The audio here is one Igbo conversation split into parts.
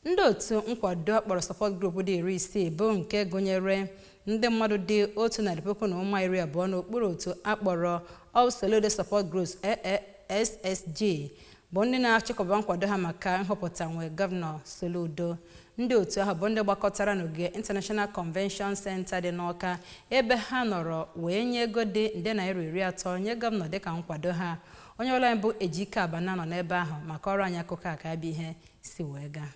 Ndị otu nkwado akpọrọ support group dị 60 bụ nke gụnyere ndị mmadụ dị 120,020 n'okpuru otu akpọrọ All Soludo Support Groups, AASSG, bụ ndị na-achịkọba nkwado ha maka nhọpụta nwe Gọvanọ Soludo. Ndị otu ahụ bụ ndị gbakọtara n'ogige International Convention Center dị n'Awka, ebe ha nọrọ wee nye ego dị nde naira 30 nye gọvanọ dịka nkwado ha. Onye ọrụ anyị bụ Ejike Abana nọ n'ebe ahụ maka ọrụ anyị akụkọ a ka abịa ihe si wee gaa.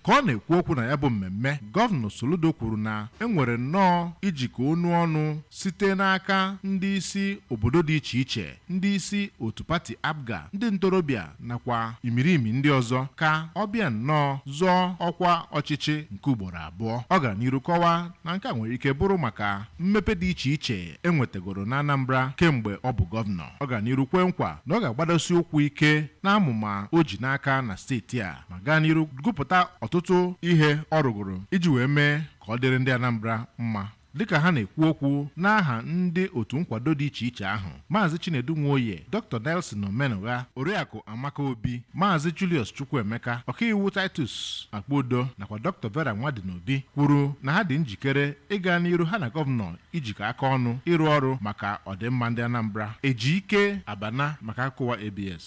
Ka ọ na-ekwu okwu na ya bụ mmemme, Gọvanọ Soludo kwuru na enwere nnọọ ijikọ onu ọnụ site n'aka ndị isi obodo dị iche iche, ndị isi otu pati APGA, ndị ntorobịa nakwa imirimi ndị ọzọ ka ọ bịa nnọọ zọọ ọkwa ọchịchị nke ugboro abụọ. Ọ gara n'iru kọwaa na nke a nwere ike bụrụ maka mmepe dị iche iche enwetagoro na Anambra kemgbe ọ bụ gọvanọ. Ọ gara n'iru kwee nkwa na ọ ga-agbadosi ụkwụ ike n'amụma o ji n'aka na steeti a, ma gaa n'iru gụpụta ọtụtụ ihe ọ rụgoro iji wee mee ka ọ dịrị ndị Anambra mma. Dịka ha na-ekwu okwu n'aha ndị otu nkwado dị iche iche ahụ, Maazị Chinedu Nwoye, Dr. Nelson Omenugha, Oriakụ Amaka Obi, Maazị Julius Chukwuemeka, Ọkaiwu Titus Akpudo nakwa Dr. Vera Nwadinobi kwuru na ha dị njikere ịga n'iru ha na gọvanọ ijikọ aka ọnụ ịrụ ọrụ maka ọdịmma ndị Anambra. Ejike Abana maka akụkọ ABS.